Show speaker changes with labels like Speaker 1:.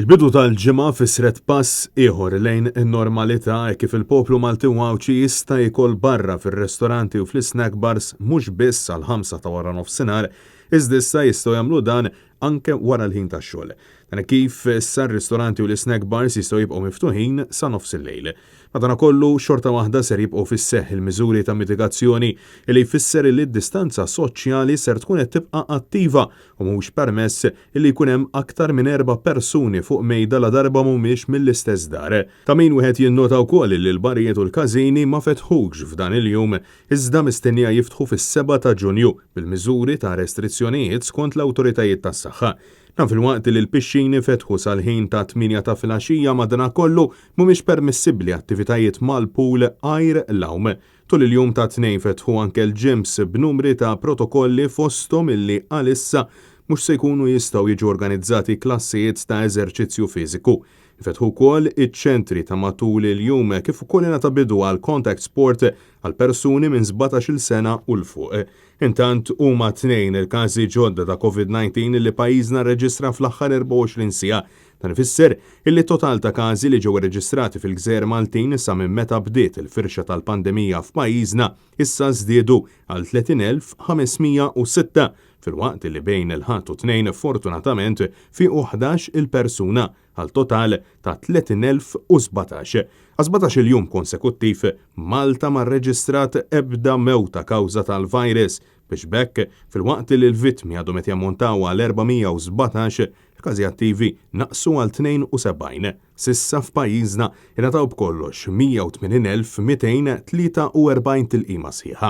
Speaker 1: Il-bidu tal-ġimgħa fissret pass ieħor lejn in-normalità hekk kif il-poplu Malti u Għawdxi jista' jiekol barra fir-ristoranti u fl-isnack bars mhux biss sal-ħamsa ta' waranofsinhar iżda issa jistgħu jagħmlu dan anke wara l-ħin tax-xogħol. Dan hekk kif issa r-ristoranti u l-isnack bars jistgħu jibqgħu miftuħin sa nofsillejl. Madankollu, xorta waħda ser jibqgħu fis-seħħ il-miżuri ta' mitigazzjoni li jfisser li d-distanza soċjali ser tkun qed tibqa' attiva u mhux permess li jkun hemm aktar minn erba' persuni fuq mejda ladarba mhumiex mill-istess dar. Ta' min wieħed jinnota wkoll li l-barijiet u l-każini ma fetħux f'dan il-jum iżda mistennija jiftħu fis-sebgħa ta' Ġunju bil-miżuri ta' restrizzjonijiet skont l-awtoritajiet tas-saħħa. Dan filwaqt li l-pixxini fetħu sal-ħin tat-tmienja ta' filgħaxija madanakollu mhumiex permissibbli attivitajiet mal-pool għajr l-għawm. Tul il-jum tat-Tnejn fetħu anke l-gyms b'numri ta' protokolli fosthom illi għalissa mhux se jkunu jistgħu jiġu organizzati klassijiet ta' eżerċizzju fiżiku. Infetħu wkoll iċ-ċentri ta' matul il-jum kif ukoll ingħata bidu għal contact sport għal persuni minn 17-il sena u 'l fuq. Intant, huma tnejn il-każi ġodda ta' Covid-19 li pajjiżna rreġistra fl-aħħar 24 siegħa. Dan ifisser illi t-total ta' każi li ġew irreġistrati fil-gżejjer Maltin sa minn meta bdiet il-firxa tal-pandemija f'pajjiżna issa żdiedu għal 30,506 filwaqt li bejn il-Ħadd u t-Tnejn fortunatament fiequ 11 il persuna għal total ta' 30,017. Għal 17-il jum konsekuttiv, Malta ma rreġistrat ebda mewta kawża tal-virus, biex b'hekk, filwaqt li l-vittmi għadhom qed jammontaw għal 417, il-każi attivi naqsu għal 72. S'issa f'pajjiżna ingħataw b'kollox 180,243 tilqima sħiħa.